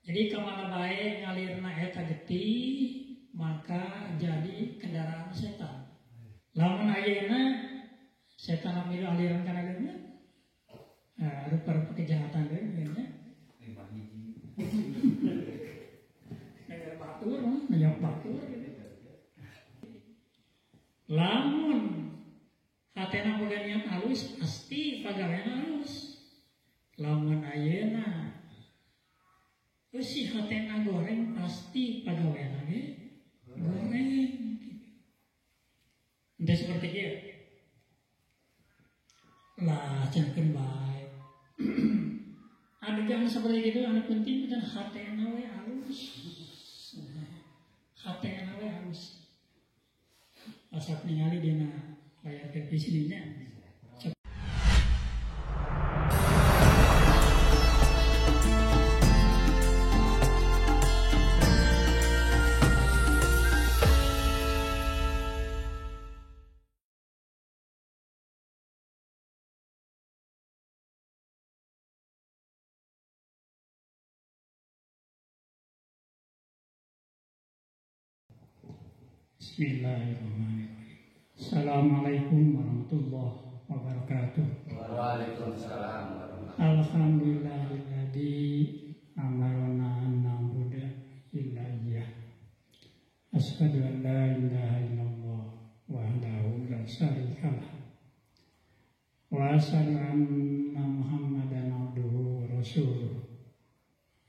Jadi kemana bae ngalirna eta getih maka jadi kendaraan setan. Lamun ayeuna setan milu aliran kana geuna rupa-rupa kejahatan deui nya. Negara batur, nanyok batur. Lamun hatena boga niat halus pasti pagawean halus. Lamun ayeuna eusi hatena goreng pasti pagawean ge goreng. Ente seperti kieu. Lah cenkeun bae. Ada yang seperti itu anu penting kan hatena we halus. Hatena we halus. Asap ningali dina layar televisi nya. Bismillahirrahmanirrahim. Assalamualaikum warahmatullahi wabarakatuh. Waalaikumsalam warahmatullahi. Alhamdulillahilladzi amarna an na'budu illa iyyah. Asyhadu an la ilaha illallah wahdahu la syarikalah. Wa asyhadu anna Muhammadan abduhu wa rasuluh.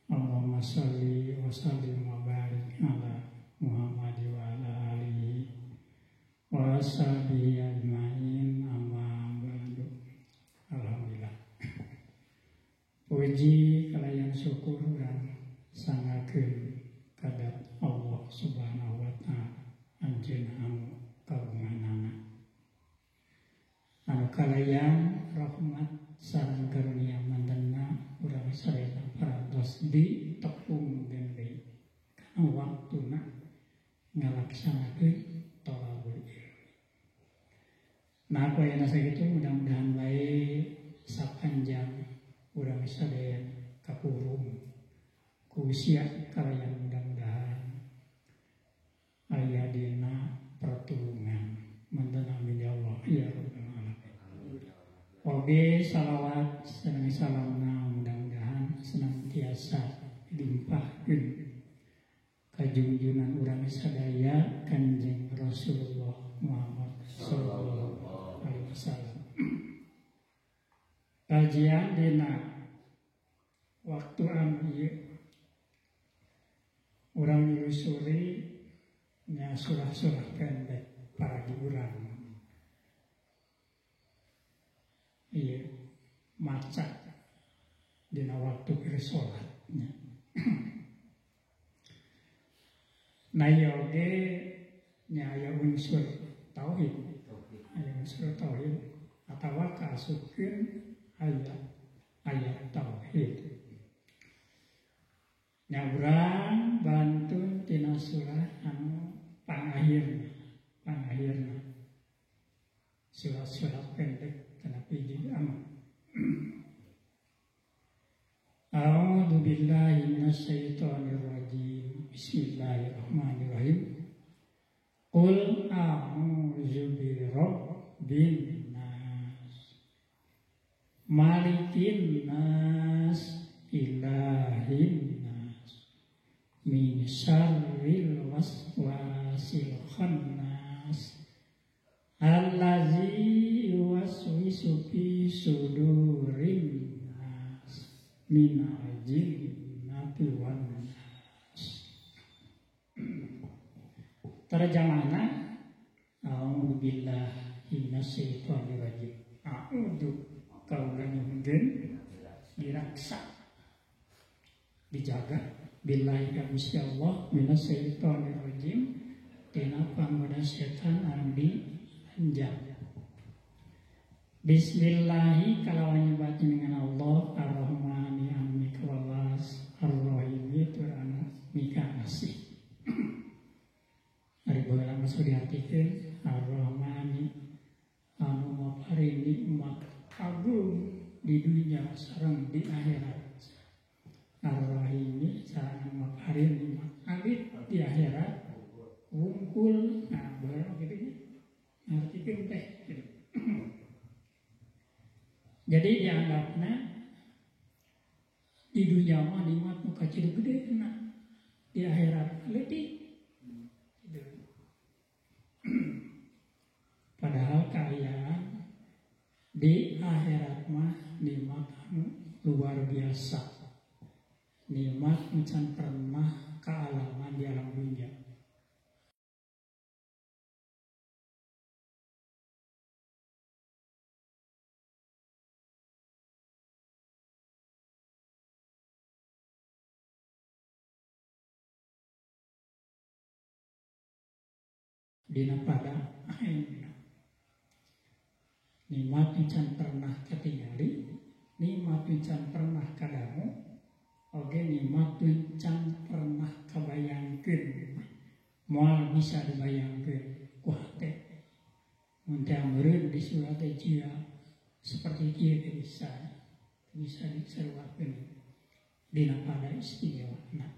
Allahumma shalli wa sallim wa barik ala Muhammad wa ala alihi wa ashabihi ajmain, amma ba'du. Alhamdulillah. Puji kalayan syukur urang sangakeun kadat Allah Subhanahu wa taala anjeunna anu kagunganana. Anu kalayan rahmat sareng karunia mantenna urang sadaya parantos di tepung deui kana waktuna ngalaksanakeun thalabul ilmi. Nah, ku ayeuna sakitu mudah-mudahan bae sapanjang urang sadaya kapurung ku usia kalayan mudah-mudahan aya dina pertulungan mantan amin ya Allah ya rabbal alamin. Oge salawat sareng salamna mudah-mudahan senantiasa dilimpahkeun kajungjunan urang sadaya Kanjeng Rasulullah Muhammad sallallahu alaihi wasallam. Kajian dina waktu anu ieu urang nyusuri nya surah-surah pendek paragi urang. Ieu maca dina waktu keur salat nya. Nah oge nya aya unsur tauhid. Aya unsur tauhid atawa kaasupkeun ayat tauhid. Nya urang bantun tina surah anu pangahirna. Surah-surah pendek kana hiji anu. A'udzu billahi minasyaitonir rajim. Bismillahirrahmanirrahim. Qul a'udzu birabbin nas, malikin nas, ilahin nas, min syarril waswasil khannas, allazi yuwaswisu fi sudurin nas, minal jinnati wan nas. Terjemahna a'udzubillahi minasyaitonir rajim. A'udzu kaula nyuhunkeun diraksa dijaga billahi ka Gusti Allah minasyaitonir rajim tina panggoda setan anu dianjam. Bismillahi kalawan nyebat dengan Allah ar-Rahmani anu mikawelas ar-Rahimi tur anu mikasih. Ari baheula masuk diartikeun ar-Rahmani anu maparin nikmat agung di dunia sareng di akhirat. Ar-Rahimi sareng Hari nikmat alit di akhirat wungkul. Nah, baru gitu nya. Ngartikeun teh gitu. Jadi dianggapna di dunia mah nikmat nu kacida gede na di akhirat leutik. Gitu. Padahal kaayaan di akhirat mah nikmat anu luar biasa. Nikmat nu can pernah kaalaman di alam dunia. Dina pada akhirna. Nikmat nu can pernah katingali, nikmat nu can pernah kadangu, oge nikmat nu can pernah kabayangkeun. Moal bisa dibayangkeun ku hate. Mun teh meureun di surga teh jia seperti kieu teh bisa diseruakeun dina pada istimewana.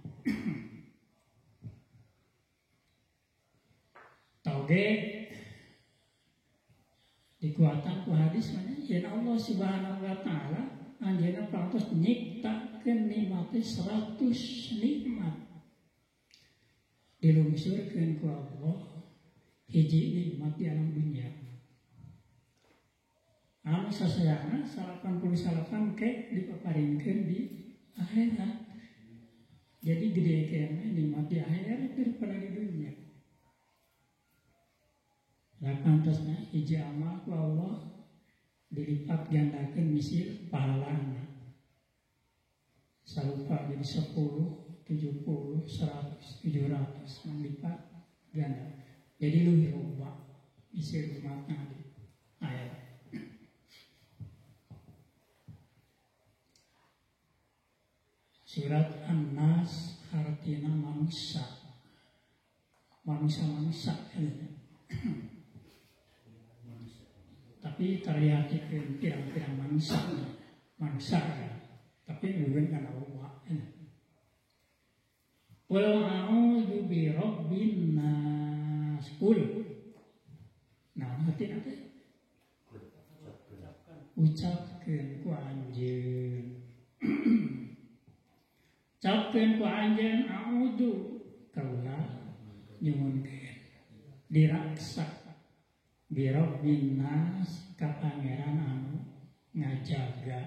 Tauge dikuatan ku hadis mana yen Allah Subhanahu wa taala anjeunna parantos nyiptakeun nikmat 100 nikmat. Dilungsurkeun ku Allah hiji nikmat di alam dunia. Anu sasayana 88 ke dipaparingkeun di akhirat. Jadi gede keneh nikmat di akhirat daripada di dunia. Lah pantasna hiji amal ku Allah dilipat gandakeun misil pahalana. Sarupa jadi 10, 70, 100, 700 melipat ganda. Jadi leuwih loba misil umatna di akhirat. Surat An-Nas artina manusia. Manusia-manusia tapi terlihatikeun pirang-pirang manusia manusia tapi meureun kana Allah. Qul a'udzu bi rabbin nas. Qul. Nah, artina teh ucapkeun ku anjeun. Ucapkeun ku anjeun a'udzu kaula nyuhunkeun diraksa birabbin nas ka pangeran anu ngajaga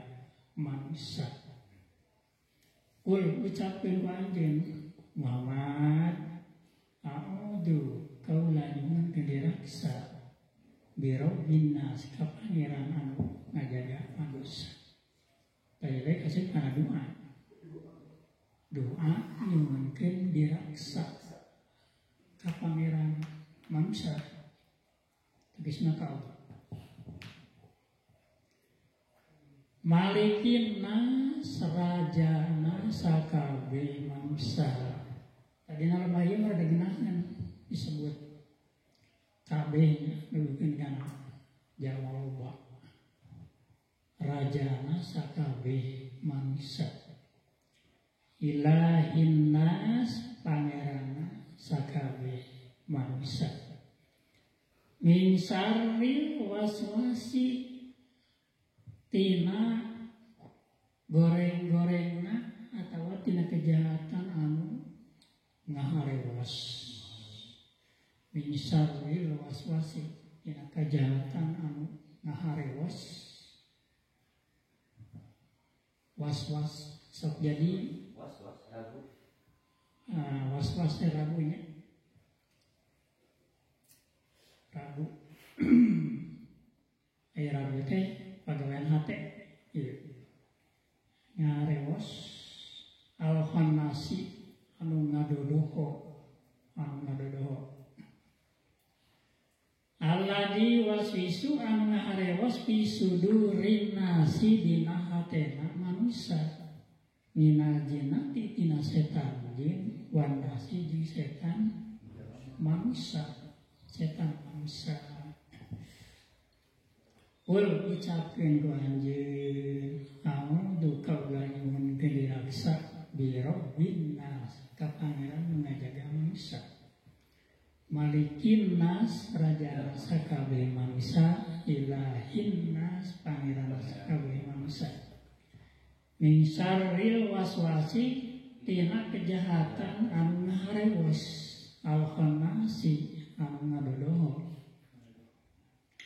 manusia. Kul ucapkeun ku anjeun Muhammad a'udzu kaula nyuhunkeun diraksa birabbin nas ka pangeran anu ngajaga manusia. Tadi kasih kana doa. Doa nyuhunkeun diraksa ka pangeran manusia. Tegasna ka Allah. Malikin nas rajana sakabe manusia. Tadi lemah ieu mah rada geunaheun disebut kabeh nya nuduhkeun kana jalma loba. Rajana sakabe manusia. Ilahin nas pangeranna sakabe manusia. Min syarril waswasi tina goreng-gorengna atawa tina kejahatan anu ngaharewos. Min syarril waswasi tina kejahatan anu ngaharewos. Was-was sok jadi was-was ragu. Was-was teh ragunya. Ragu. Aya ragu teh pagawean hate ieu. Ngarewos al-khannasi anu ngadodoho, anu ngadodoho. Alladzi waswisu anu ngaharewos fi sudurin nasi dina hatena manusia. Minal jinnati tina setan jin wan nasi jeung setan manusia. Setan manusia. Ul ucapkeun ku anjeun a'udzu kaula nyuhunkeun diraksa bi rabbin Rabbin nas ka pangeran nu ngajaga manusia. Malikin nas raja sakabeh manusia, ilahin nas pangeran sakabeh manusia. Min syarril waswasi tina kejahatan anu ngaharewos al khannasi anu ngadodoho.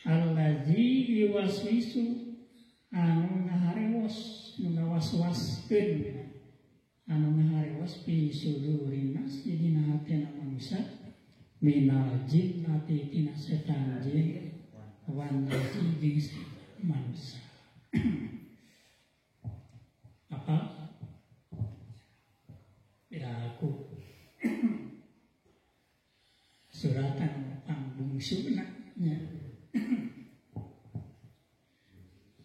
Allazi yuwaswisu anu ngaharewos nu ngawaswaskeun anu ngaharewos fi sudurin nas dina hatina manusia minal jinnati tina setan jin wan nasi jeung setan manusia. Apa? Tidak aku suratan pangbungsuna nya.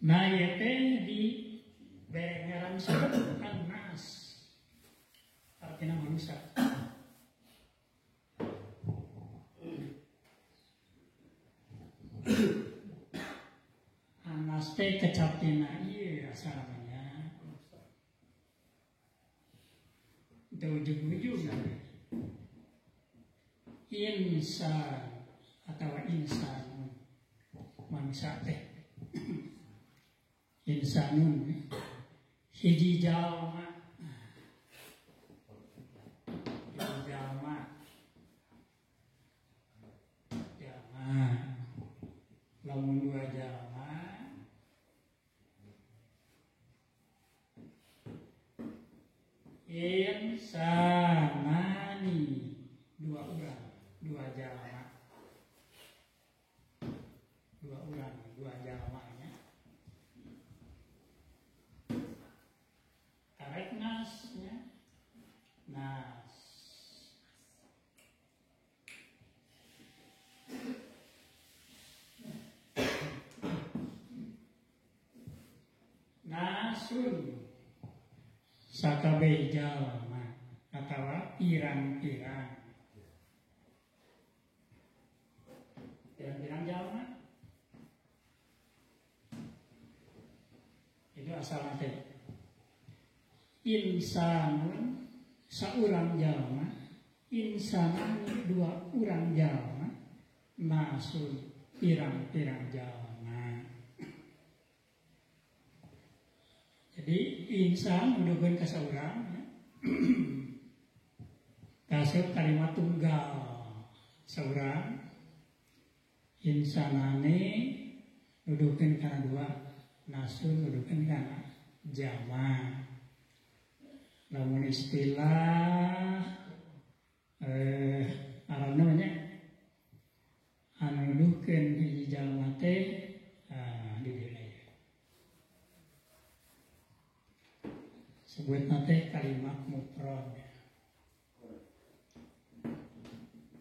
Nah ieu teh di bere ngaran surat An-Nas artinya manusia. An-Nas teh kecap tina ieu asalnya. Teu ujug-ujug insan atau insan manusia teh. Insanun hiji jalma, hiji jalma, jalma, lamun dua jalma, insanani dua orang, dua jalma, dua orang, dua jalmanya. Karek nasnya, nas. Nasun sakabeh jalma atawa pirang-pirang. Pirang-pirang jalma. Itu asal teh. Insanun saurang jalma, insanan dua urang jalma, nasun pirang-pirang jalma. Jadi insan nuduhkeun ka saurang ya. Kasep kalimat tunggal saurang, insanane nuduhkeun kana dua, nasun nuduhkeun kana jama. Lamun istilah Arab namanya anu nuduhkeun hiji jalma teh di dieu sebutna teh kalimat mufrad.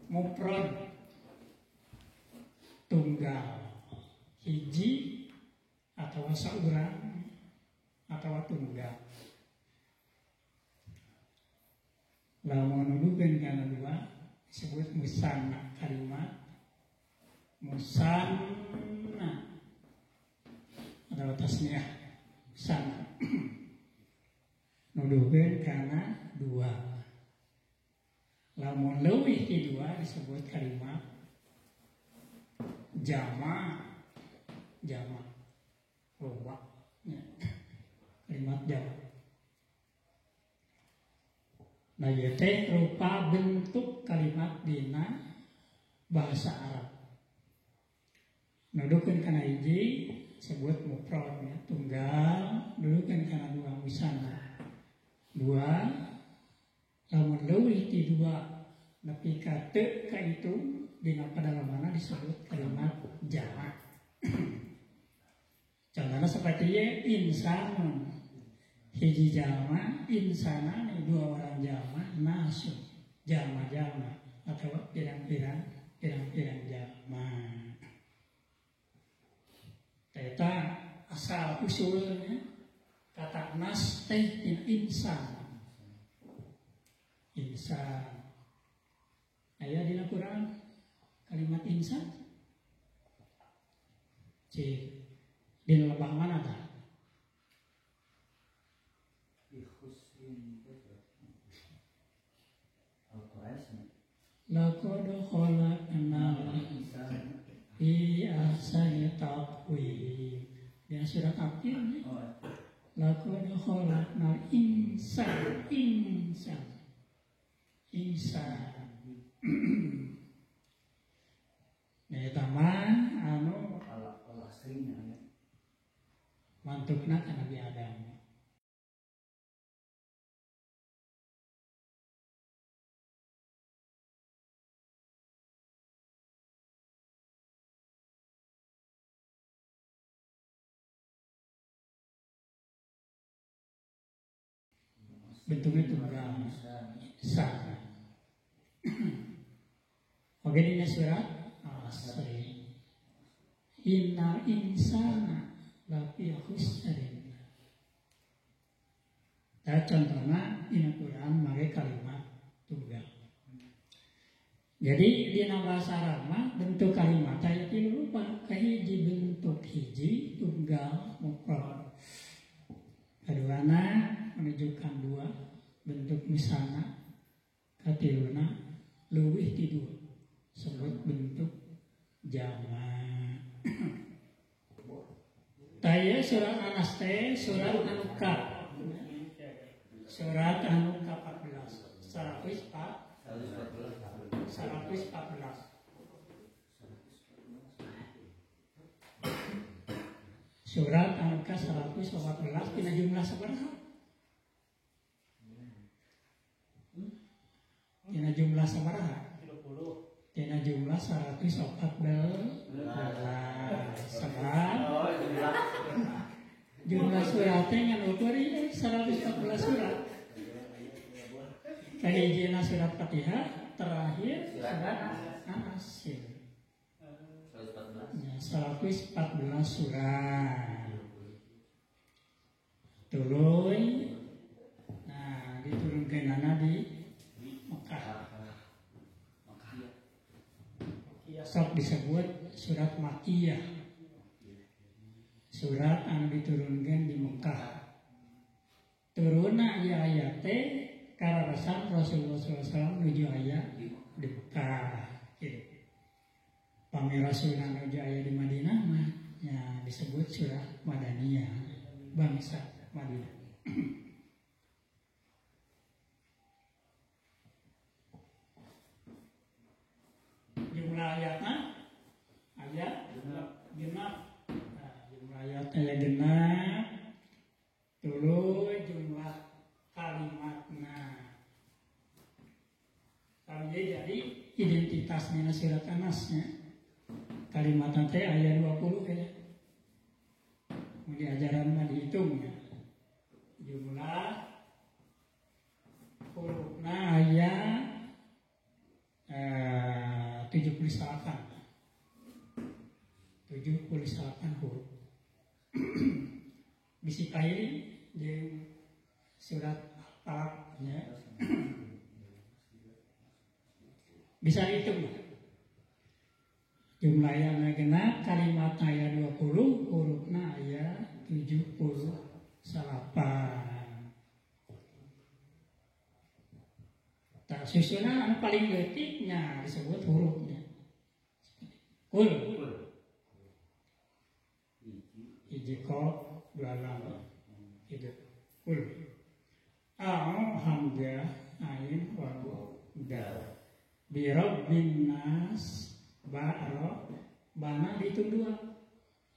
Mufrad tunggal hiji atau saurang atau tunggal. Lamun nuduhkeun kana dua disebut musanna, kalimat musanna atau tasniah musanna nuduhkeun kana dua. Lamun leuwih ti dua disebut kalimat jama, jama loba nya, kalimat jama. Nah ieu teh rupa bentuk kalimat dina bahasa Arab. Nuduhkeun kana hiji sebut mufrad ya, tunggal, nuduhkeun kana dua musanna. Dua, lamun leuwih ti dua nepi ka teu ka itu dina padalamana disebut kalimat jamak. Contohna seperti ieu insanun hiji jalma, insanani dua orang jalma, nasun jalma-jalma atau pirang-pirang pirang-pirang jalma. Eta asal usulnya kata nas teh insan. Insan. Aya dina Quran kalimat insan? Cik, dina lebah mana tah? Laqad khalaqnal fi ahsani taqwim. Dia surat akhir. Laqad khalaqnal insana insan. Insan. Nah, eta mah anu mantukna ka Nabi Adam. Bentuknya tunggal sama. Oke, ini surat Al-Asri. Innal insana lafi khusrin. Nah, contohnya ini Quran make kalimat tunggal. Jadi di bahasa Arab mah bentuk kalimat aya tilu rupa. Kahiji bentuk hiji tunggal mufrad. Kaduana menunjukkan dua bentuk misalnya, katiluna leuwih ti dua sebut bentuk jamak. Taya surat Anas teh surat anu ka surat anu ka-14 114. Surat anu ka-114 tina jumlah sabaraha? Tina jumlah sabaraha? 30. Tina jumlah 114. Sebab jumlah suratnya ngan ukur ieu 114 surat. Kahijina surat Fatihah, terakhir surat An-Asr. 114 surat. Tuluy nah diturunkeunana di Mekah. Sok disebut surat Makkiyah. Surat anu diturunkeun di Mekah. Turunna ieu ayat teh karasan Rasulullah SAW nuju aya di Mekah. Gitu. Pami Rasulna nuju aya di Madinah mah ya disebut surah Madaniyah, bangsa Madinah. Jumlah ayatnya ayat genap. Nah, jumlah ayatnya ya genap. Tuluy jumlah kalimatna. Kali jadi identitasnya surat Anasnya. Kalimat teh ayat 20 ya. Di ajaran mah dihitung ya. Jumlah hurufna ayat 78. 78 huruf. Bisi kairi jeung surat Al-Falaq ya. Bisa dihitung. Jumlah yang genap kalimat ayat 20, hurufna ayat 78. Tak susunan anu paling leutiknya disebut hurufnya. Kul. Hiji qaf, dua lam. Itu. Kul. A hamzah ain waw dal. Bi rabbin nas ba ro bana dihitung dua.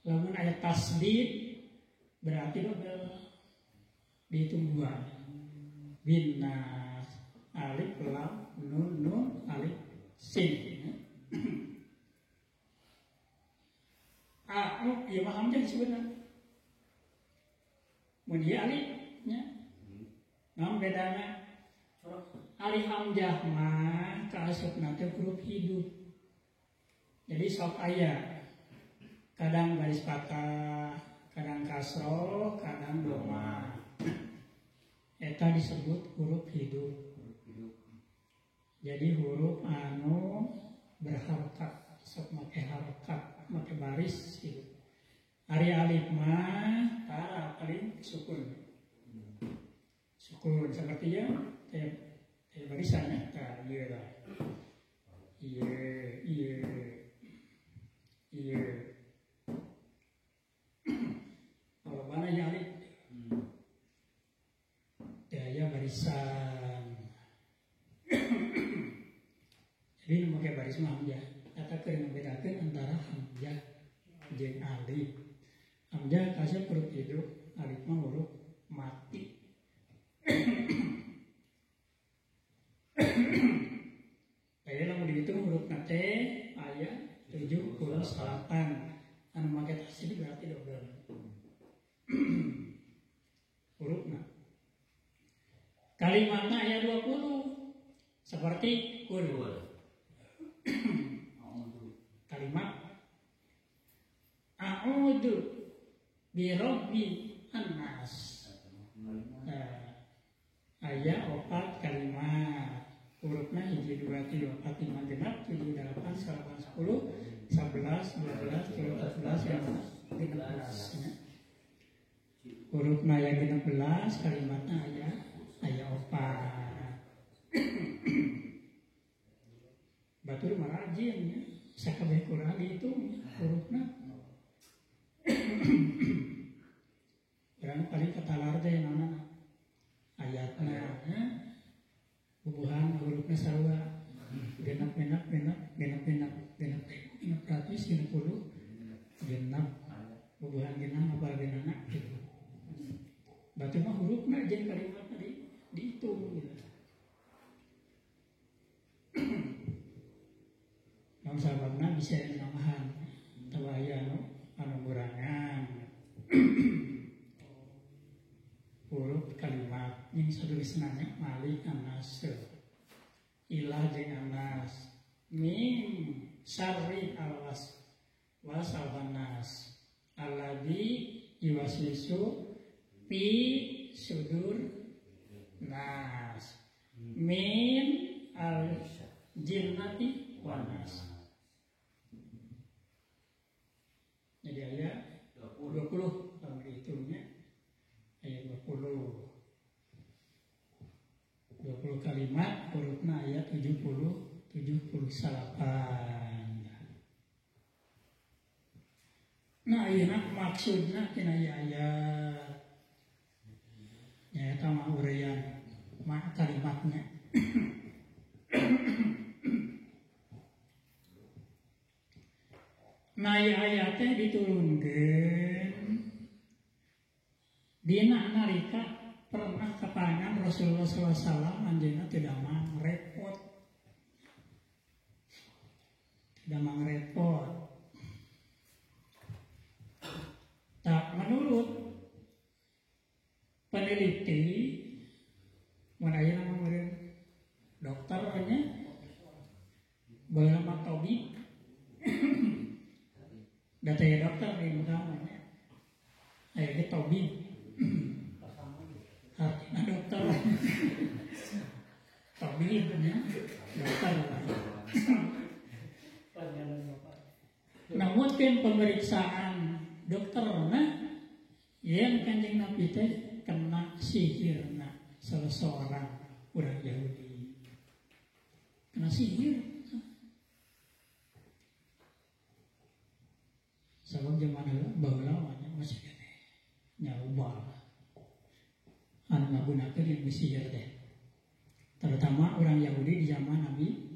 Lamun aya tasdid berarti dobel dihitung dua. Bin nas alif lam nun nun alif sin. A oh ieu mah hamzah sebenarnya. Mun ieu alif nya. Naon bedana? Alif hamzah mah kaasupna teh huruf hidup. Jadi sok aya kadang garis patah, kadang kasroh, kadang doma. Eta disebut huruf hidup. Jadi huruf anu berharokat, sok make harokat, make baris gitu. Ari alif mah tara paling sukun. Sukun seperti ya teh barisan ya, tah ieu lah. Jadi nu make baris mah hamzah. Eta keur ngabedakeun antara hamzah jeung alif. Hamzah kasih huruf hidup, alif mah huruf mati. Jadi lamun dihitung huruf teh aya 78. Anu make tasdid berarti dobel. Hurufna. Kalimatna aya 20. Seperti kul. Kalimat a'udzu birabbi annas. Nah, aya 4 kalimat. Hurufna 1 2 3 4 5 6 7 8 9 10 11 12 13 14 16. Hurufna aya 16, kalimatna aya 4. Batur mah rajin ya, sakabeh Quran dihitung hurufna. Urang paling katalar teh naonna ayatna nya. Bubuhan hurufna sarua genep genep genep genep genep genep genep ratus genep puluh genep bubuhan genep apa genana gitu. Batu mah hurufna jeung kalimatna dihitung gitu. Namun sababna bisa nambahan atawa aya anu ngurangan. Huruf kalimat yang sadulisna malik anas ilah jeung anas min syarri alwas wasal anas alladzi yuwaswisu fi sudur nas min al jinnati wan nas. Jadi aya 20 kalau dihitungnya. Ayat 20 kalimat hurufna ayat 78. Nah, ayeuna maksudna tina ayat nyaeta mah uraian mah kalimatnya. Nah, ayat teh diturunkeun dina nalika pernah kepangan Rasulullah SAW anjeunna tidak mang repot. Tidak mang repot. Tak menurut peneliti mun ayeuna mah meureun dokter nya baheula mah tabib. Da teh dokter di muka mah nya. Aya ge tabib. Artinya dokter tabib nya dokter. Namun kan pemeriksaan dokterna yang Kanjeng Nabi teh kena sihirna salah seorang orang Yahudi. Kena sihir. Sebab zaman baheula mah masih keneh nyaubah. Anu ngagunakeun ilmu sihir teh. Terutama orang Yahudi di zaman Nabi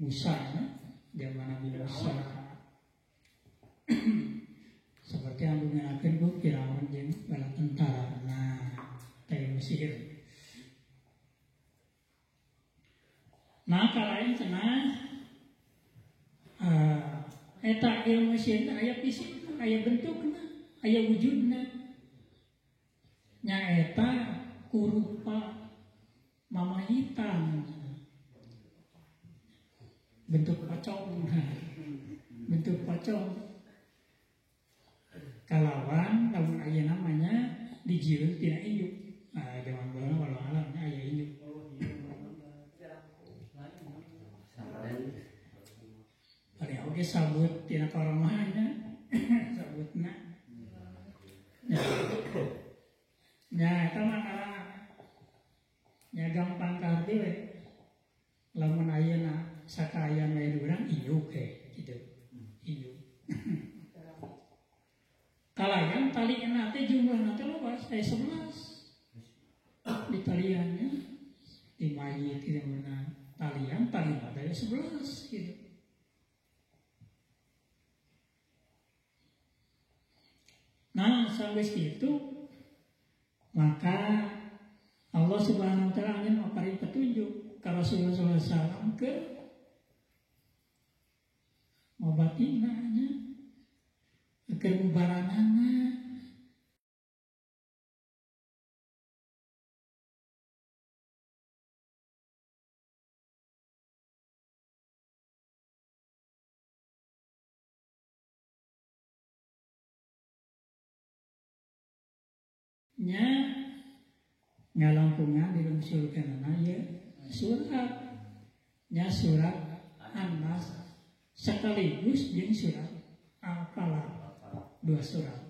Musa, ya? Zaman Nabi Musa. Seperti anu gunakeun ku Firaun jeung bala tentara. Nah, teh ilmu sihir. Nah, kalain cenah eta ilmu sihir aya fisikna, aya bentukna, aya wujudna. Nyaeta kurupa mamahitan bentuk pocong, bentuk pocong kalawan lamun aya namanya dijieun tina induk. Nah, zaman baheula walau alamnya aya induk. Paling oge sabut tina koromahna, sabutna. Nya eta mah nya gampang kaharti we. Lamun ayeuna sakaayaan we urang iuk we gitu. Iuk. Kalayan talina teh jumlahna teh loba, aya 11. Di taliannya di mayit di mana. Talian tali ada 11 gitu. Nah, sampai situ maka Allah Subhanahu wa taala ingin memberi petunjuk ke Rasulullah SAW ke ngobatina nya, ke mubaranana. Nya ngalangkungan dilungsurkeunana ieu surat nya surat An-Nas sekaligus jeung surat Al-Falaq, dua surat.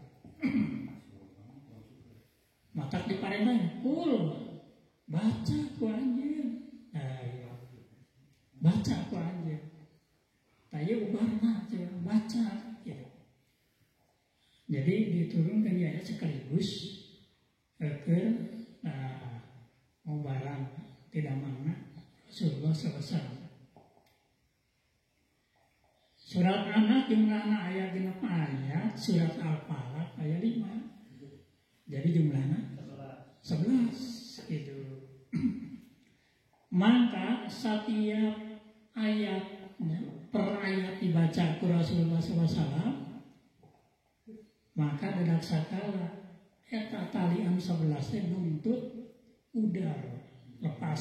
Matak diparentah kul baca ku anjeun. Nah, iya. Baca ku anjeun. Tah ieu ubarna baca gitu. Jadi diturunkan ya sekaligus ke ngobaran tidak mana Rasulullah SAW. Surat An-Nas jumlahna aya 6 ayat, surat Al-Falaq aya 5. Jadi jumlahna 11 gitu. Maka setiap ayatnya per ayat dibaca ku Rasulullah SAW, maka dadak sakala eta tali anu 11 teh nuntut udar lepas.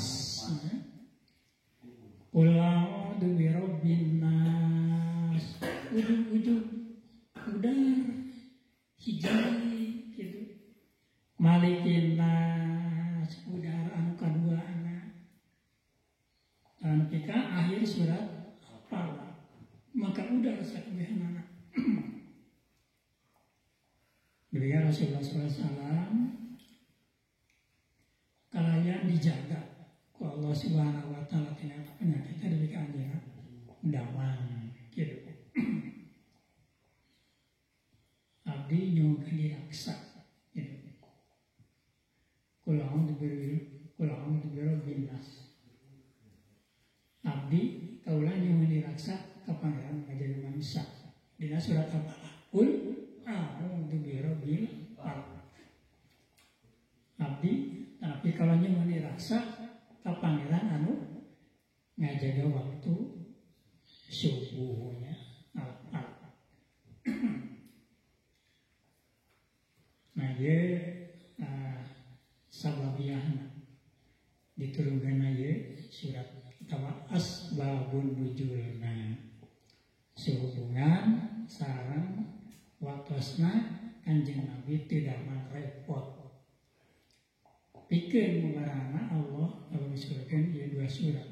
Qul a'udzu birabbin nas, ujung-ujung udar hiji gitu. Malikin nas, udar anu kadua ana. Dan ketika akhir surat Al-Falaq, maka udar sakabehanana. Demikian Rasulullah SAW kalayan dijaga ku Allah Subhanahu wa taala tina penyakit demikian anjeunna damang gitu. Abdi nyuhunkeun diraksa gitu. Qul a'udzu birabbin nas. Abdi kaula nyuhun diraksa ka Pangeran ngajaga manusia. Dina surat Al-Falaq. Qul a'udzu birabbil falaq. Abdi tapi kalau nyuhun diraksa ka Pangeran anu ngajaga waktu subuhnya Al-Falaq. Nah, ieu sababiahna diturunkeun ieu surat atawa asbabun nuzulna sehubungan sareng waktosna Kanjeng Nabi tidak repot. Pikeun mubarana Allah kalau misalkan ieu dua surat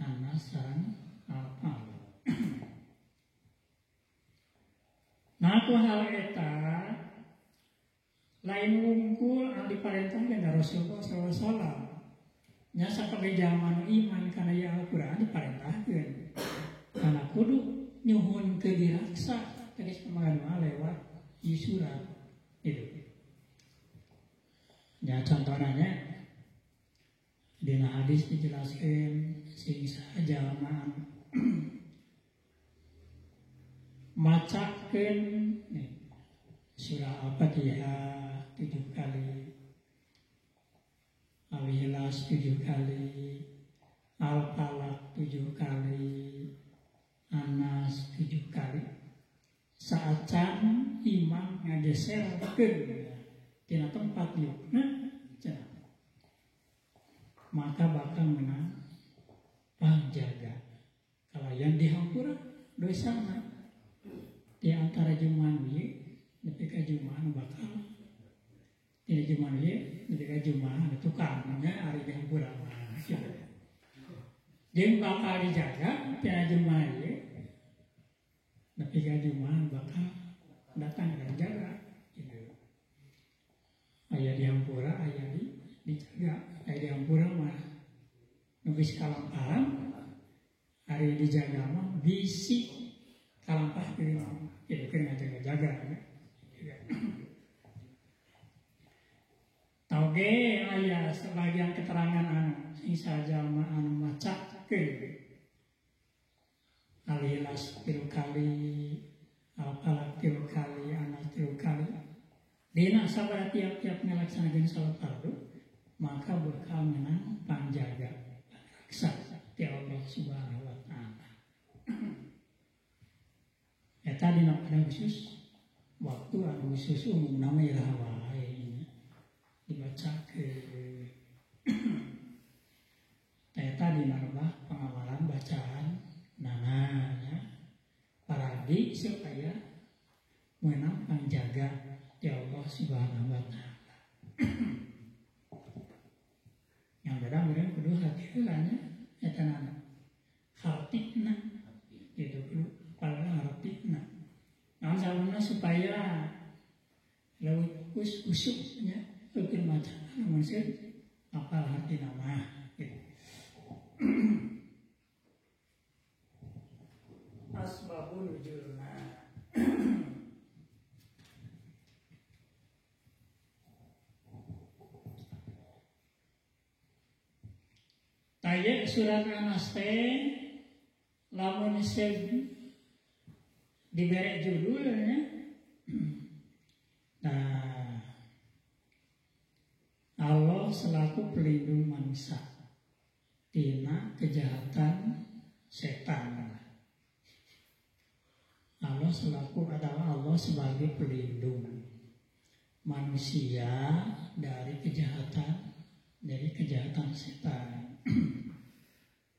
An-Nas sareng Al-Falaq. Nah, ku hal eta lain wungkul anu diparentahkeun ka Rasulullah sallallahu alaihi wasallam. Nya sakabeh jalma iman kana ieu Al-Qur'an diparentahkeun. Kana kudu nyuhun ke diraksa tegas pemagaduan lewat ieu surat itu. Ya contohnya dina hadis dijelaskan sing sajalma macakeun nih surah Al-Fatihah 7 kali, Al-Ikhlas 7 kali, Al-Falaq 7 kali, An-Nas 7 kali. Saacan imam ngageserkeun tina tempat diukna cenah, maka bakal menang pangjaga kalayan dihampura dosana di antara jumahan ieu nepi ka jumahan bakal tina jumahan ieu nepi ka jumahan tukang nya ari dihampura mah jeung bakal dijaga tina jumahan ieu nepi ka jumahan bakal datang dan jaga gitu. Aya dihampura aya di dijaga, aya dihampura mah nu geus kalamparan ari dijaga mah bisi kalampahkeun gitu keur ngajaga-jaga. Tauge aya sebagian keterangan anu sing sajalma anu macakeun alilas 3 kali, al-falaq 3 kali, anas 3 kali. Dina sabada tiap-tiap ngalaksanakeun salat fardu, maka bakal menang panjaga raksa ti Allah Subhanahu wa taala. Eta dina pada khusus waktu anu khusus umumna mah iraha wae dibacakeun. Eta dina mah pengamalan bacaan nananya paragi supaya menang panjaga ti Allah Subhanahu wa taala. Yang beda meureun kudu hati heula nya eta nana. Hartina gitu kudu padahal hartina. Naon sababna supaya leuwih fokus khusyuk nya eukeun maca namun seueur apal hartina mah gitu. Asbabun nuzulna. Taya surat Anas teh lamun diberi judulnya. Nah, Allah selaku pelindung manusia tina kejahatan setan. Allah selaku adalah Allah sebagai pelindung manusia dari kejahatan setan.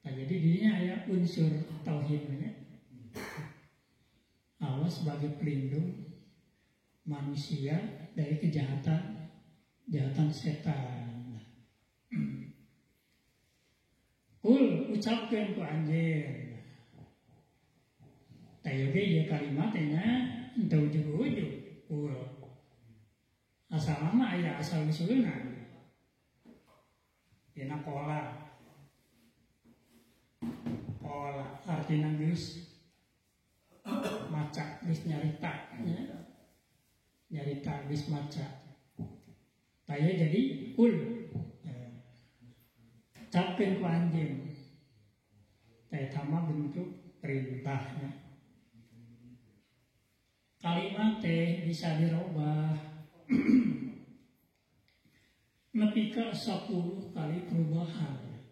Nah, jadi dirinya ada unsur tauhidnya. Allah sebagai pelindung manusia dari kejahatan setan. Kul ucapkeun ku anjeun. Tayoge ieu kalimatnya henteu ujug-ujug kul. Asal mah aya asal usulna. Dina qola. Qola artina geus maca geus nyarita nya. Nyarita geus maca. Taya jadi kul. Ucapkeun ku anjeun. Taya mah bentuk perintahnya. Kalimat teh bisa dirubah nepi ka 10 kali perubahan.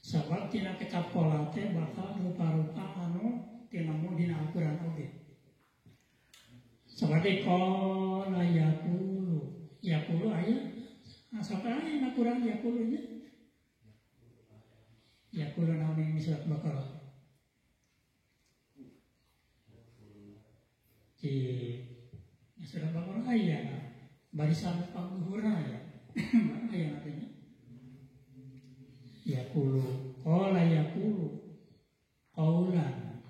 Sabab tina kecap pola teh bakal rupa-rupa anu tinemu dina Al-Qur'an oge. Seperti qala yaqulu, yaqulu aya asal aya na Qur'an yaqulu nya. Yaqulu naon ing surat Baqarah. Di surat Baqarah aya barisan pangluhurna ya. Aya artinya. Yaqulu, qala yaqulu qaulan.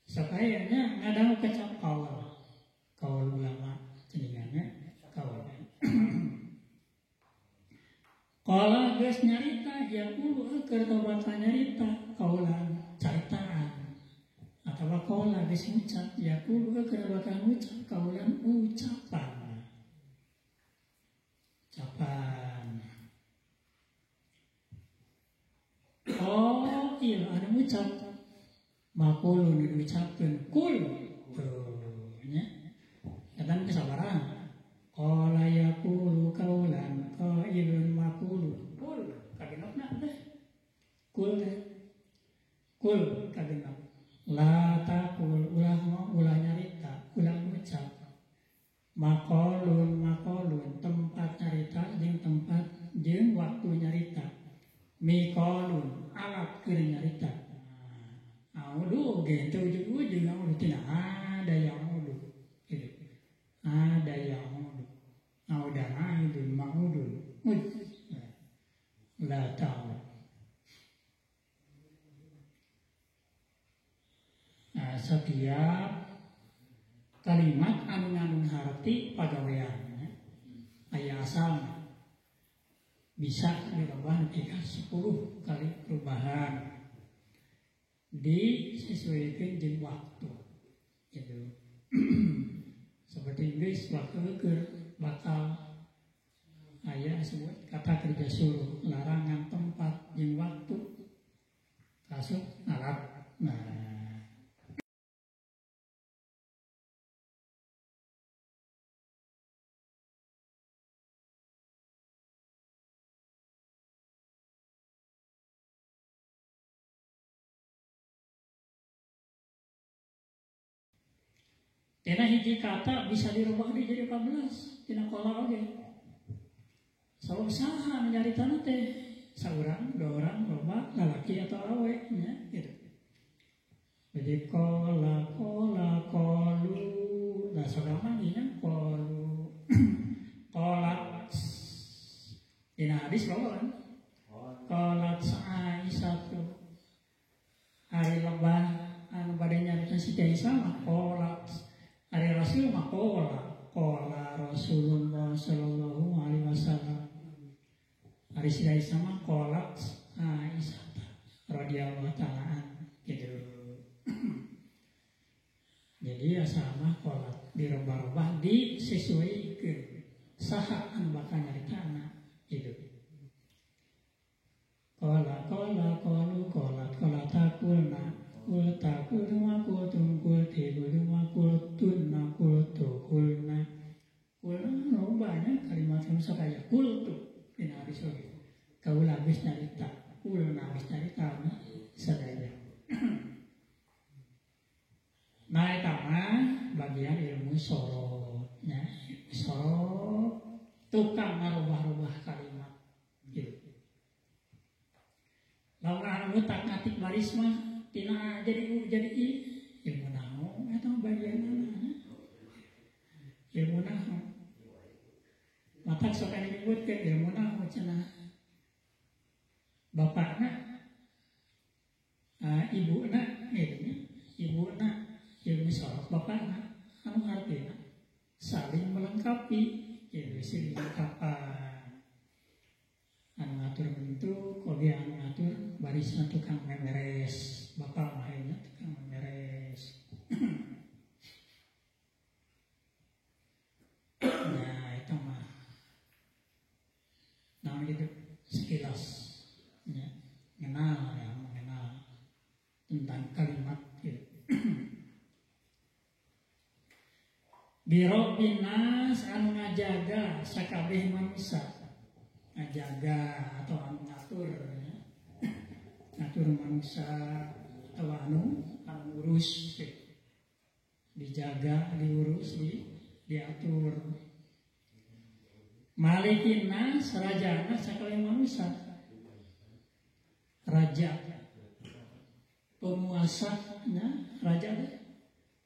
Sakayanya ngadangu kecap qaul. Qaul ulama jenengannya qaul. Qala geus nyarita yaqulu keur tobat nyarita qaulan caritaan. Atawa qala geus ngucap yaqulu keur bakal ngucap qaulan ucapan. Ucapan. Oh, iya anu ngucap maqulun diucapkeun kul. Tuh nya. Katan kesabaran. Qala yaqulu qaulan qailun maqulu. Kul kagenepna teh. Kul teh. Kul kagenep. La taqul ulah ulah nyarita, ulah ngucap. Maqalun maqalun tempat nyarita jeung tempat jeung waktu nyarita. Miqalun alat keur nyarita. Audu ge teu ujug-ujug audu tina ada yang audu. Gitu. Ada yang audu. Audan aidun ma'udun. La ta'ud. Nah, setiap kalimat anu ngandung harti pagawean aya asalna bisa dirubah nepi ka 10 kali perubahan disesuaikan jeung waktu gitu. Seperti Inggris waktu keur bakal Aya disebut kata kerja suruh, larangan tempat jeung waktu kasuk alat. Nah, tina hiji kata bisa dirubah di jadi 14 tina kola oge. Sabab saha nyaritana teh saurang, dua orang, loba, lalaki atau awe nya gitu. Jadi kola kola kolu, nah saurang nya kolu. Kolat dina hadis loba kan? Kolat Aisyah ari lebah anu bade nyarita Siti Aisyah mah kolat. Ari Rasul mah kola, kola Rasulullah sallallahu alaihi wasallam. Ari Siti Aisyah mah kolat Aisyah radhiyallahu ta'ala gitu. Jadi asal mah kolat dirubah-rubah disesuaikan saha anu bakal nyaritana gitu. Kola kola kolu kolat kola takulna kulta kulma kultum kulti kulma kultunna kultu kulna kulna no banyak kalimat yang sok aya kultu dina hadis oge kaula geus nyarita kulna geus nyarita sadaya. Nah eta mah bagian ilmu sorof nya, sorof tukang ngarubah-rubah kalimat gitu. Lamun anu tak ngatik baris mah tina jadi u jadi i ilmu nahu eta bagianna ilmu nahu matak sok anu nyebutkeun ilmu nahu cenah bapakna ibuna gitu nya ibuna ilmu sorof bapakna anu hartina saling melengkapi gitu saling melengkapan anu ngatur bentuk oge anu ngatur barisna tukang memeres bapak mah nya tukang memeres. Nah eta mah naon gitu sekilas nya mengenal ya mengenal tentang kalimat gitu. Biro binas anu ngajaga sakabeh manusia ngajaga atau anu ngatur ya. Ngatur manusia atau anu urus gitu. Dijaga, diurus, diatur. Malikin nas rajana sakabeh manusia. Raja penguasa nya, raja deh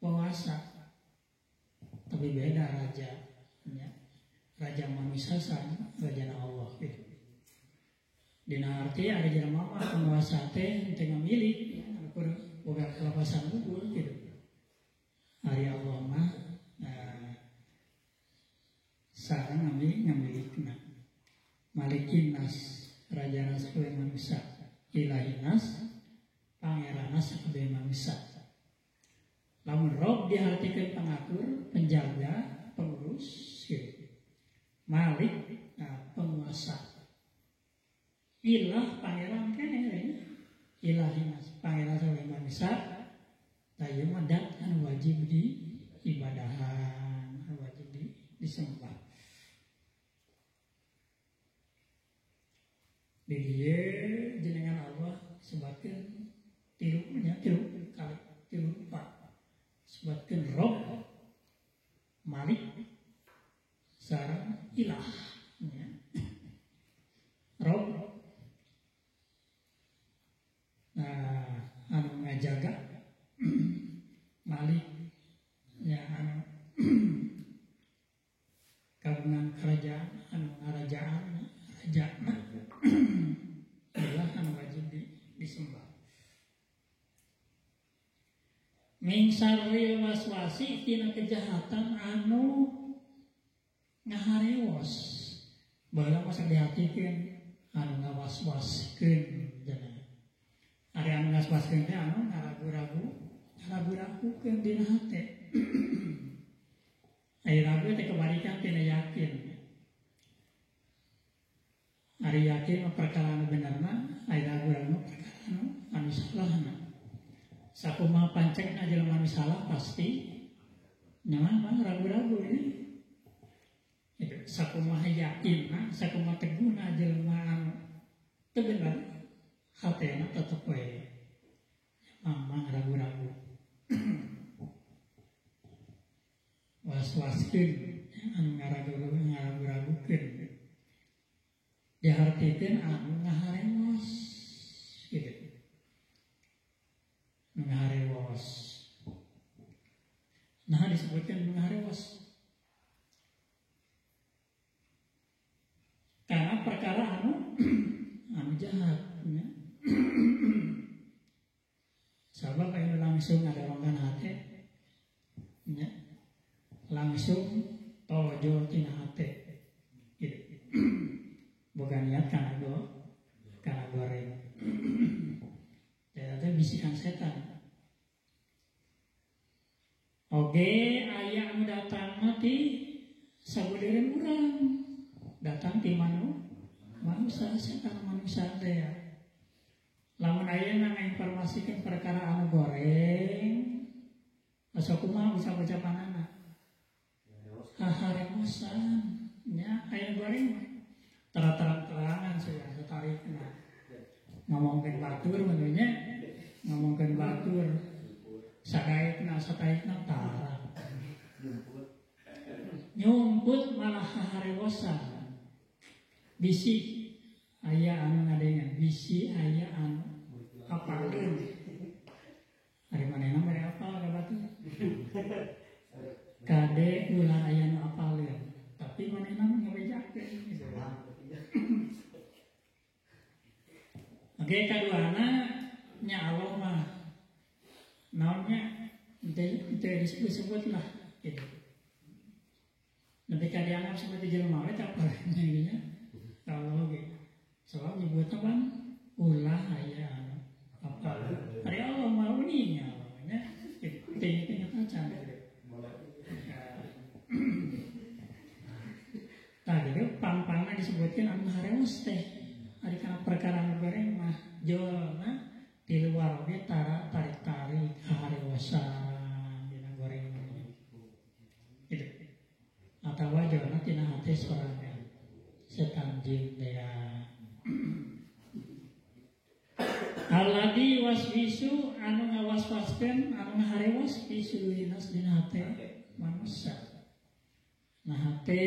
penguasa. Tapi beda raja nya. Raja manusia sama raja Allah gitu. Dina arti ada jelema mah penguasa teh teu ngamilik ya, ukur boga kelepasan unggul gitu. Ari Allah mah sareng ngamilikna. Malikin nas raja nas sakabeh manusia, ilahi nas pangeran nas sakabeh manusia. Lamun Rob diartikeun pengatur, penjaga, pengurus gitu. Malik nah, penguasa. Ilah pangeran keneh ya. Ilahi nas pangeran sakabeh manusia. Tah ieu mah dat anu wajib di ibadahan, anu wajib di disembah. Di dieu jenengan Allah sebatkeun tilu nya tilu kali tilu rupa. Sebatkeun Rob, Malik, sareng Ilah nya. Rob nah anu ngajaga, Malik ya anu kagungan kerajaan anu ngarajaan raja ilah anu wajib disembah. Min syarril waswasi tina kejahatan anu ngaharewos. Baheula mah sok dihatikeun anu ngawaswaskeun cenah. Ari anu ngawaswaskeun teh anu ngaragu-ragu, ngaragu-ragukeun dina hate. Ari ragu teh kebalikan tina yakin. Yakin perkara anu benerna, aya ragu-ragu perkara anu salahna. Sakumaha pancegna jelema anu salah pasti nyaman ragu-ragu ya. Itu sakumaha yakinna, sakumaha teguhna jelema anu teu bener, hatena tetep we mamang ragu-ragu. Was-waskeun anu ngaragu-ragukeun. Dihartikeun anu ngaharewos gitu. Ngaharewos. Nah disebutkan ngaharewos. Karena perkara anu anu jahat ya. Sabab anu langsung ngadorongkan hate ya. Langsung tojo tina hate gitu. Boga niat kana goreng. Ternyata bisikan setan. Oge aya anu datang mati sabudeureun urang. Datang ti manusia, setan manusia teh ya. Lamun ayeuna ngainformasikeun perkara anu goreng, asa kumaha ucap-ucapanana? Haharemosan nya aya goreng mah. Terang-terangan sudah setarikna. Ngomongkeun batur manunya, ngomongkeun batur. Sadaekna sataikna tara. Nyumput malah haharewosan. Bisi aya anu ngadengan, bisi aya anu apaleun. Ari manehna mere apal ka batur. Kade ulah aya nu apaleun, tapi manehna mah ngabejakeun gitu. Oke, kaduana nya Allah mah naonnya teu disebut-sebut lah gitu. Nepi ka dianggap seperti jelema we teh apa nya kalau ge. Sebab nyebutna pan ulah aya anu apa. Ari Allah mah uning nya nya teu teu kaca. Tah gitu pang-pangna disebutkeun anu harewos teh. Ari kana perkara anu goreng mah jolna di luar oge tara tarik-tarik haharewosan dina goreng gitu. Atawa jolna tina hate sorangan setan jin teh. Alladzi waswisu anu ngawaswaskeun anu ngaharewos fi sudurinas dina hate manusia. Nah hate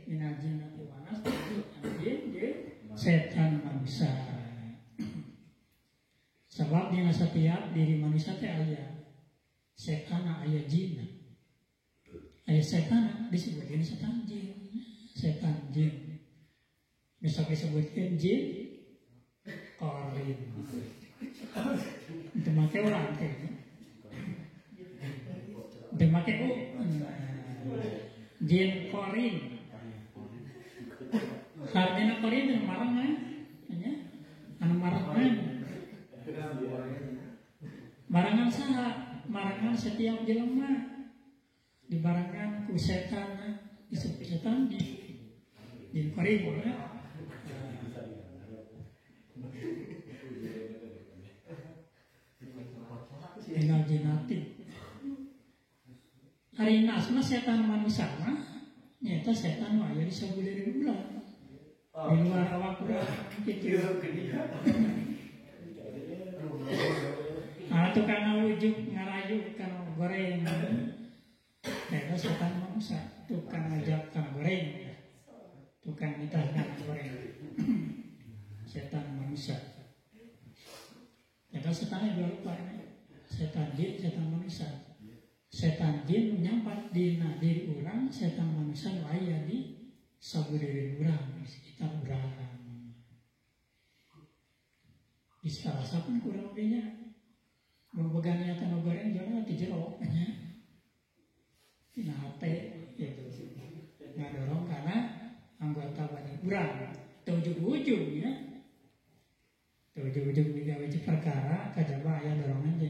minal jinnati wan nas, jin setan manusia. Sebab dina setiap diri manusia teh aya setan, aya jin. Aya setan disebutkeun setan jin, setan jin. Bisa disebutkeun jin korin. Itu make urang teh. Itu make u jin korin. Artinya korin itu marangan, ya. Anu marangan. Marangan saha? Marangan setiap jelema. Dibarengan ku setan, disebut setan di jin korin ya. Minal jinnati. Ari nas mah setan manusia mah nyata setan mah aya di sabuleureuh urang. Di luar awak urang kitu. Ah tukang ngawujuk ngarayu kana goreng. Eta setan manusia, tukang ngajak kana goreng. Tukang nitah kana goreng. Setan manusia. Eta setannya dua rupa ini. Setan jin, setan manusia. Setan jin menyampat dina diri urang, setan manusia nu aya di sabudereun urang, di sekitar urang. Di salah pun kurang oge nya. Mun boga niatan nu goreng jauh ti jero nya. Tina hate gitu. Ngadorong karena anggota badan urang. Teu ujug-ujug nya. Teu ujug-ujug digawe perkara kajaba aya dorongan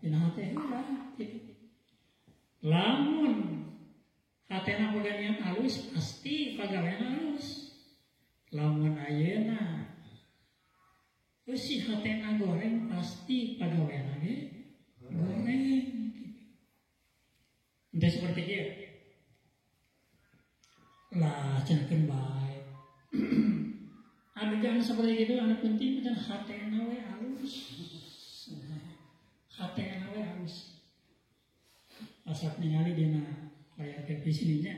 dina hate heula gitu. Lamun hatena boga niat halus pasti pagawean halus. Lamun ayeuna eusi hatena goreng pasti pagaweana ge goreng. Henteu seperti kieu. Lah cenah bae. Anu jangan seperti itu, anu penting kan hatena we alus. Hatena we alus. Asap ningali dina layar televisi nya.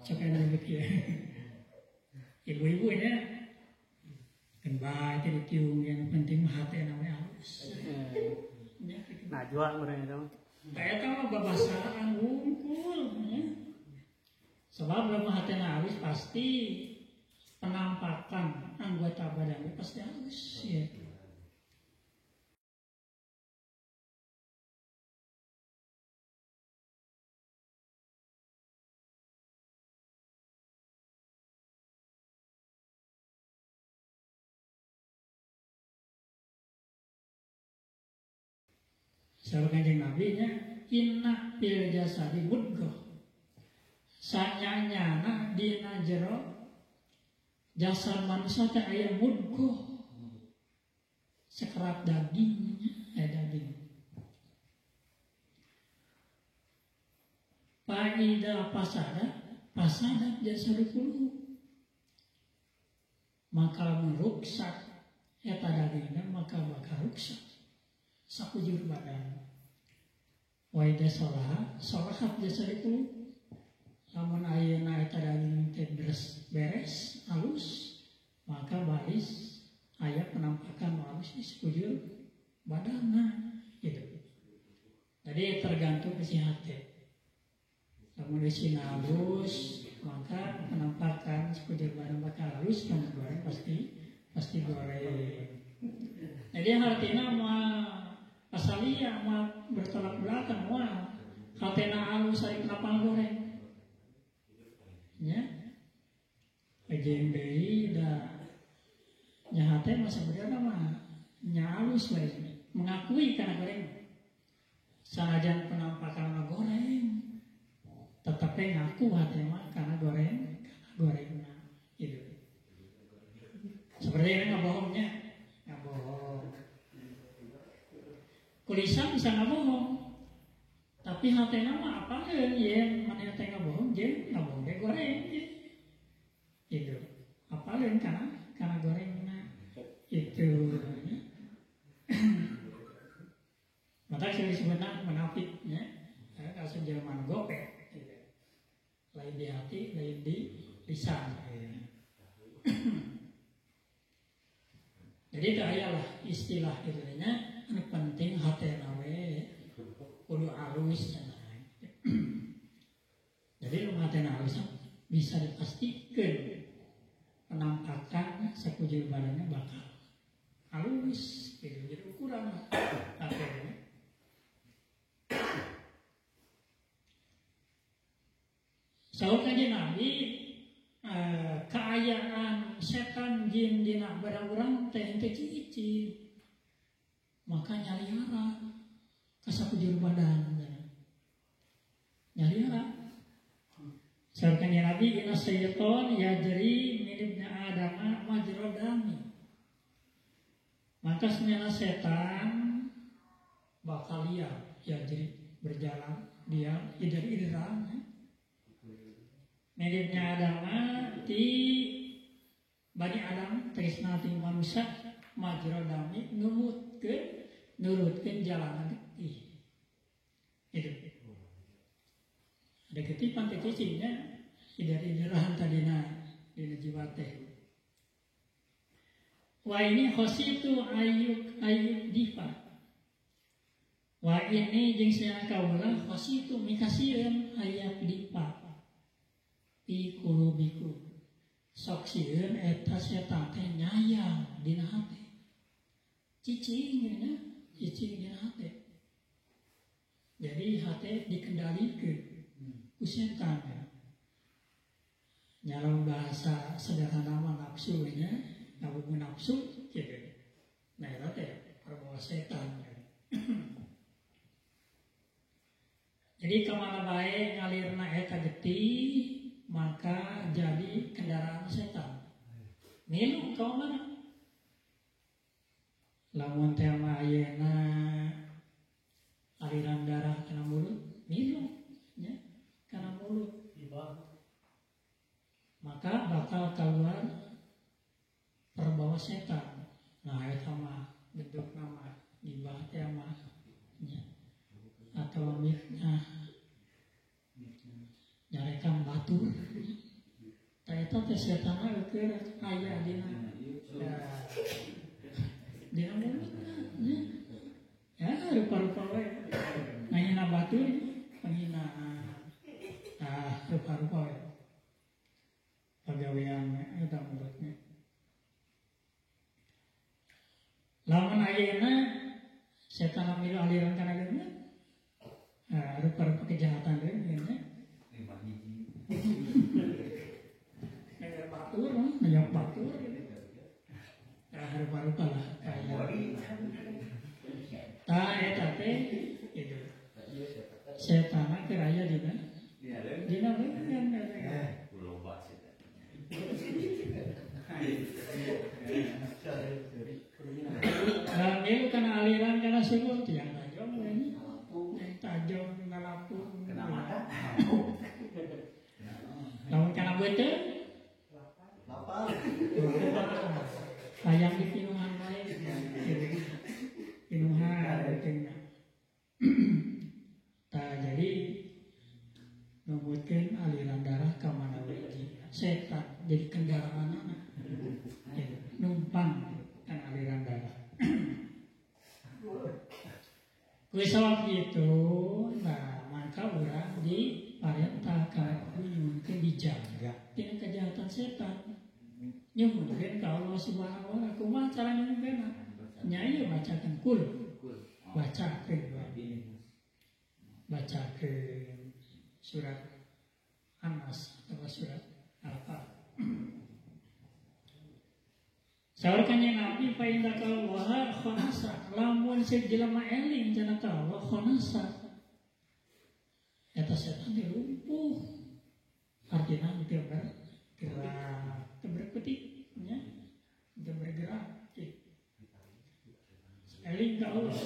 Sok aya ribet ieu. Ibu-ibu nya kan bae teh ditiung yang penting mah hatena we alus. Najwa urang eta mah. Eta mah babasaan wungkul nya. Sebab lamun hatena alus pasti penampakan anggota badannya pasti halus ya. Saur Kanjeng Nabi nya inna fil jasadi mudghah. Sanyanyana dina jero jasad manusia teh aya mudghah, sekerat daging, daging. Faida pasada, pasada jasad kullu. Maka meruksak eta dagingna maka bakal ruksak sakujur badan. Wa idza salaha, salahat jasad kullu. Lamun ayeuna eta daging teh beres halus, maka baris aya penampakan halus di sekujur badanna gitu. Jadi tergantung isi hati. Lamun isi halus, maka penampakan sekujur badan bakal halus, lamun goreng pasti goreng. Jadi artinya mah asalia mah bertolak belakang mah hatena halus ari kenapa goreng. Nya jeung deui da nya hate mah sebenarnya mah nya halus we mengakui kana goreng. Sanajan penampakan mah goreng, tetep ngaku hate mah kana goreng, kana gorengna gitu. Seperti ini ngabohongnya, ngabohong. Kulisan bisa ngabohong. Tapi hatena mah apaleun yen maneh teh ngabohong jeung ngabohong ge goreng gitu. Apaleun kana gorengna itu. Maka disebutna munafik nya. Kasus zaman gopek gitu. Lain di hati, lain di lisan. Jadi teu aya lah istilah kitu nya, anu penting hatena we kudu halus. Jadi hatena halus bisa dipastikan penampakan sekujur badannya bakal halus gitu. Jadi ukuran hatena. Saur Kanjeng Nabi kaayaan setan jin dina badan urang teh henteu cicing, maka nyaliara kasakujur badan nyaliara. Saur Kanjeng Nabi inna syaiton yajri min ibni adama majra dami. Maka senyana setan bakal liar yajri berjalan dia ider-ideran miripnya Adama di Bani Adam tresna ti manusia majra dami nurutkeun jalanan getih. Itu. Ada getih pan teh cicingnya ider-ideran tadina dina jiwa teh. Wa ini khositu ayuk difa. Wa ini jeung sia kaula khositu mikasieun ayak difa. Pi kulubiku. Sok sieun eta setan teh nyayang dina hate. Cicing nya, cicing dina hate. Jadi hate dikendalikeun ku setan. Nyalam bahasa sederhana mah nafsu nya, ngabubu nafsu gitu. Nah eta teh perbuatan setan. Jadi kemana bae ngalirna eta getih maka jadi kendaraan setan. Milu ka mana? Lamun teh mah ayeuna aliran darah kana mulut, milu nya kana mulut. Maka bakal keluar perbawa setan. Nah eta mah bentuk nama gibah teh mah nya atau mitnah nyarekan batur. Tah eta teh setanna keur aya dina dina mulutna nya. Ya rupa-rupa we ngahina batur penghinaan. Ah rupa-rupa we pagawean eta mulutna. Lamun ayeuna setan milu aliran kana geuna rupa-rupa kejahatan deui nya. Nanya batur, nanya batur. Nah, rupa-rupa lah kaya. Tah eta teh gitu. Setan keur aya dina. Dina leungeun. Loba setan. Nah, milu kana aliran kana sebut yang tajam we nya. Yang tajam ngalapung. Kena mata. Lamun kana beuteung lapar. Hayang dipinuhan wae. Pinuhan beuteungna. Tah jadi numutkeun aliran darah ka mana we setan jadi kendaraanna. Numpang kan aliran darah. Ku sabab itu, nah maka urang diparentahkan nyuhunkeun dijaga tina kejahatan setan. Nyuhunkeun ka Allah Subhanahu wa taala. Kumaha cara nyuhunkeunna? Nya ieu bacakeun kul. Bacakeun wae. Bacakeun surat An-Nas atau surat Al-Falaq. Saur kanjeng Nabi fa inna kallaha khonasa lamun seuk jelema eling cenah ka Allah khonasa eta setan teh lumpuh artina teu bergerak teu berkutik nya teu bergerak eling ka Allah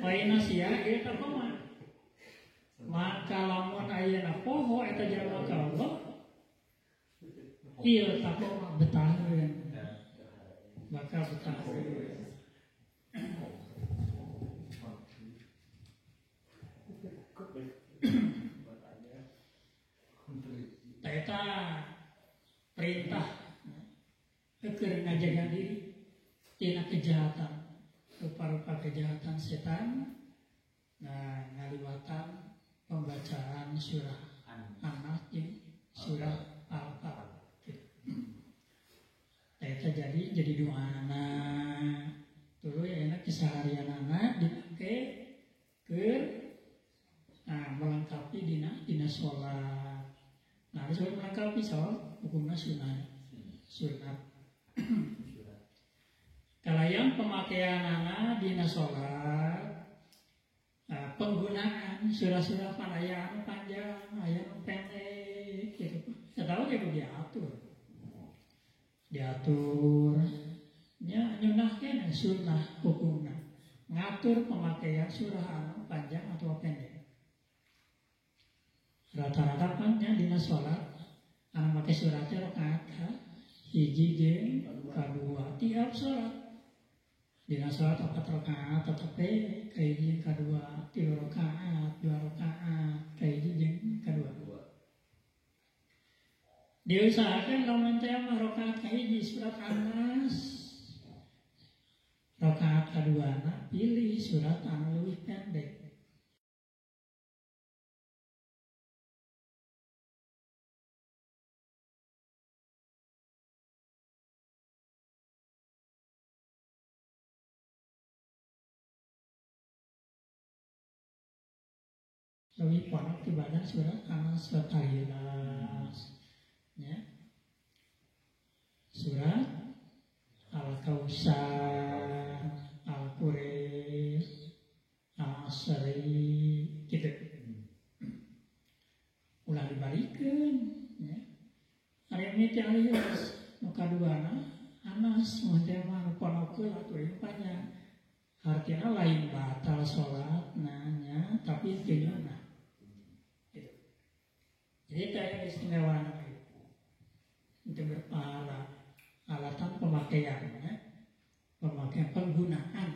fa inna sia eta kumaha maka lamun ayeuna poho eta jelema ka Allah ieu takoma betaheun maka betah. Eta perintah keur ngajaga diri tina kejahatan, rupa-rupa kejahatan setan. Nah, ngaliwatan pembacaan surah An-Nas jeung surah Al-Falaq. Eta jadi doana tuluy ayeuna keseharianana dipake keur nah melengkapi dina salat. Nah, harus melengkapi soal hukumna sunat. Sunat. Kalayang pemakaianana dina salat, nah, penggunaan surah-surah pan aya anu panjang, aya anu pendek gitu. Eta oge kudu diatur. Diatur nya nyunahkeun sunnah hukumna ngatur pemakaian surah anu panjang atau pendek. Rata-rata pan nya dina salat anu make surat teh rakaat hiji jeung kadua tiap salat. Dina salat 4 rakaat tetep ka hiji jeung kadua, 3 rakaat, 2 rakaat ka hiji jeung kadua. Diusahakan lamun teh mah rakaat kahiji surat An-Nas, rakaat kaduana pilih surat anu leuwih pendek. Leuwih pondok tibana surat An-Nas, surat Al-Ikhlas. Ya. Surat Al-Kausar, Al-Quraisy, Al-Asri gitu. Ulah dibalikeun ya. Ari mimiti Al-Ikhlas nu kaduana Anas mun teh mah nu pondok atuh ieu panjang. Artinya lain batal sholat nanya tapi teu ngeunah. Gitu. Jadi teh istimewa itu berpahala alatan pemakaiannya, pemakaian penggunaan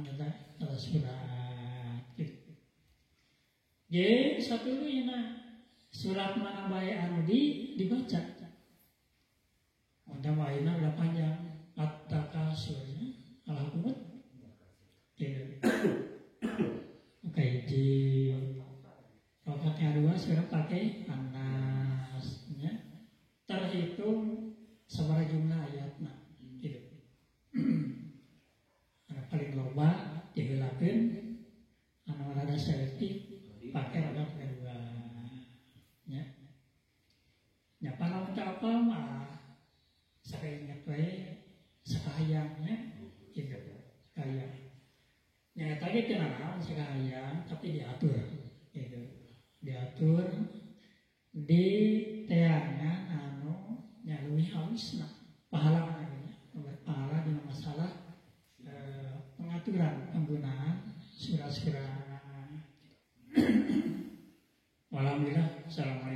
adalah surat. Gitu. Jadi satu ini surat mana bae anu dibaca. Udah mainnya udah panjang at-takasurnya al-hukumut. Gitu. Oke, di rakaat kedua sudah pakai An-Nasnya terhitung sabaraha jumlah ayatna gitu. Anu paling loba diheulakeun anu rada saeutik pakai rakaat kedua nya. Nya panaon teh apa mah sakainget we sakahayangnya gitu. Sakahayang. Nya eta ge teu nanaon sakahayang tapi diatur gitu. Diatur di teangan anu nya leuwih halusna pahala nya pahala dina masalah pengaturan penggunaan surat-surat. Alhamdulillah. Assalamualaikum.